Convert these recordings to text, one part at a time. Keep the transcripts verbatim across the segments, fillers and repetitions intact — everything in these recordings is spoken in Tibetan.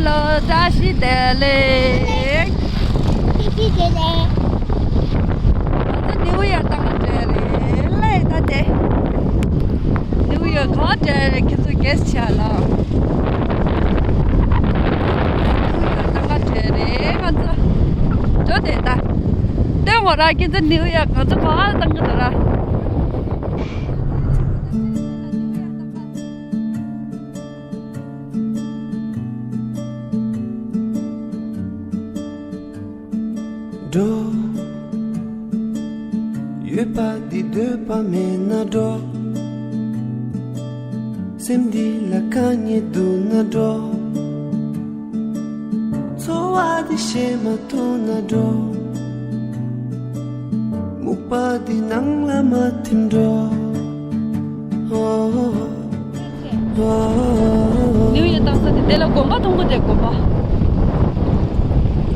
ལོ་བཀྲ་ཤིས་བདེ་ལེགས། བཀྲ་ཤིས་བདེ་ལེགས། ང་ཚོ་ནིའུ་ཡར་གཏོང་ག་འགྲོ་ཡ་རེད་ལེ་ད་དེ། ནིའུ་ཡར་ག་པར་འགྲོ་ཡ་རེད། ཁྱེད་ཚོ་གེ་སི་བྱས་ལ། ནིའུ་ཡར་གཏོང་ག་འགྲོ་ཡ་རེད་ང་ཚོ། འགྲོ་དེ་ད། སྟོན་དགོས་ར། ཁྱེད་ཚོ་ནིའུ་ཡར་ང་ཚོ་ག་པར་གཏོང་གི་འདུག་ར། འགྲོ། ཡོད་པ་འདི་འདོད་པ་མེད་ན་འགྲོ། སེམས་འདི་ལ་དཀའ་ངལ་འདུག་ན་འགྲོ། འཚོ་བ་འདི་བཤད་མ་ཐུབ་ན་འགྲོ། སྨུག་པ་འདི་ནང་ལ་མ་ཐིམ་འགྲོ། ནིའུ་ཡར་གཏོང་ས་དེ་དེ་ལ་གོམ་པ་མཐོང་གི་རེད། གོམ་པ།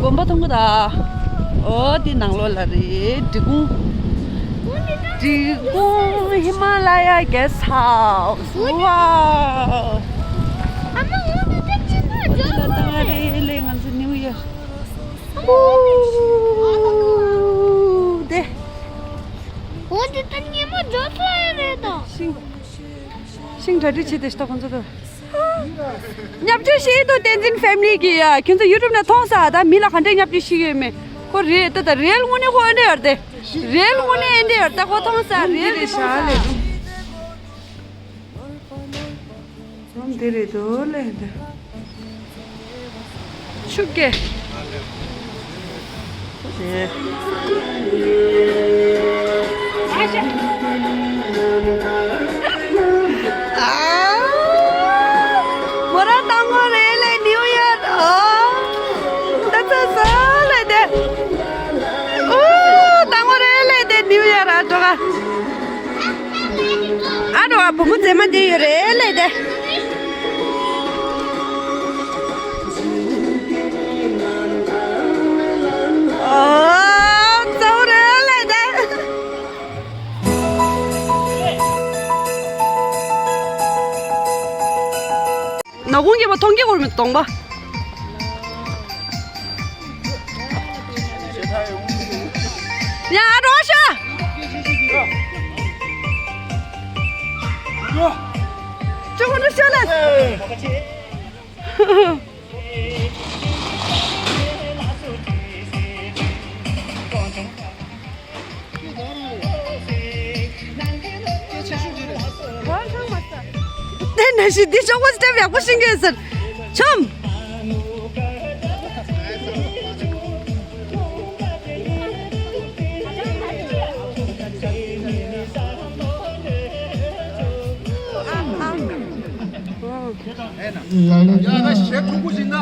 གོམ་པ་མཐོང་གི་ད། ཨོ་དེ་ནང་ལོགས་ལ་རེད། འབྲི་གུང་། འབྲི་གུང་ཧི་མ་ལ་ཡ་གེ་སི་ཧའུ་སི། ཝའོ། ཨ་མ་འོ་དེ་ད་ཅི་ན་འོ་དེ་ལ་གཏོང་ག་རེད་ལེ་ང་ཚོ་ནིའུ་ཡར། ཨོ་དེ། འོ་དེ་ད་ཉི་མ་འགྲོ་ས་ཡ་རེད་ད། ཤིང་། ཤིང་གྲ་སྒྲིག་བྱས་ཏེ་ཤི་ད་ཁོང་ཚོ་ད། བརྙས་བཅོས་ཤེས་འདུག་བསྟན་འཛིན་ཕེ་མི་ལི་གི་ཡ། ཁྱོད་ཚོ་ཡུ་ཊུབ་ནས་མཐོང་ས་ད། མི་ལ་ག་འདྲས་བརྙས་བཅོས་ཤེས་ཡོད་མེད། ཁོ་རེད་ད། ད་རེལ་དངོས་གནས་ཁོ་ཨེ་འདྲས་ཡོད་རེད་དེ། རེལ་དངོས་གནས་ཨེ་འདྲས་ཡོད་རེད་ད། ཁོ་མཐོང་ས་རེད་དེ། ཤ་ལེ་འདུག་ལམ་དེ་རེད་དོ་ལེ་འདི། ཆུ་སྐྱེས། མོ་རང་གཏོང་གི་རེད་ལེ་ནིའུ་ཡར། ཨོ། ད་ཚ་ས་ལེ་དེ། ཨོ། གཏོང་གི་རེད་ལེ་དེ་ནིའུ་ཡར་ར་འགྲོ་ག་ཨ་རོ་ཨ་བུ་མོ་མཛེས་མ་དེ་ཡོད་རེད་ལེ་དེ། ཨོ་ཙོ་རེད་ལེ་དེ། ནག་ཁུང་གི་པ་མཐོང་གི་གོར་མི་གཏོང་པ། ཡ་རོ་ཤ། ཅོ་གོ་ནུ་ཤ་ལ། དེ་ནང་བཞིན་འདི་ཅོག་པོ་སི་ཊེབ་ཡག་པོ་ཤིང་གི་ཟེར། ཆོམ། ཡ་ད་ཞེ་ཁུག་པོ་ཞིག་ན།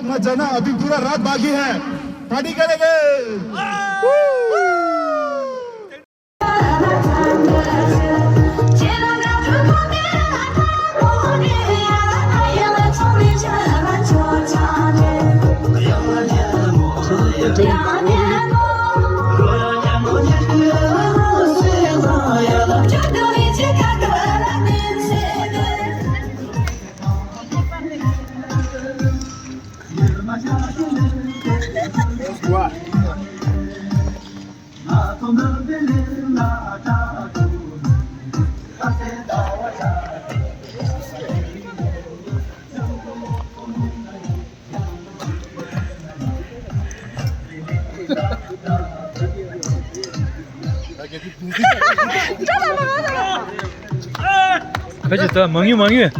मत जाना, अभी पूरा रात बाकी है, पार्टी करेंगे। ཕལ་ཆེར་ད་མང་ཉུང་མང་ཉུང་།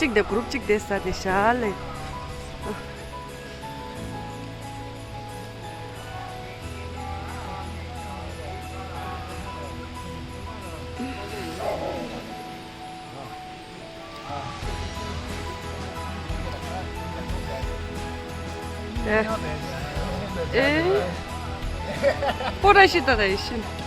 གཅིག་དེ་གུ་རུབ་གཅིག་དེ་ས་དེ་ཤ་ལེ། ཨེ། ཨེ། པོ་ར་ཤི་ད་ར་ཤི།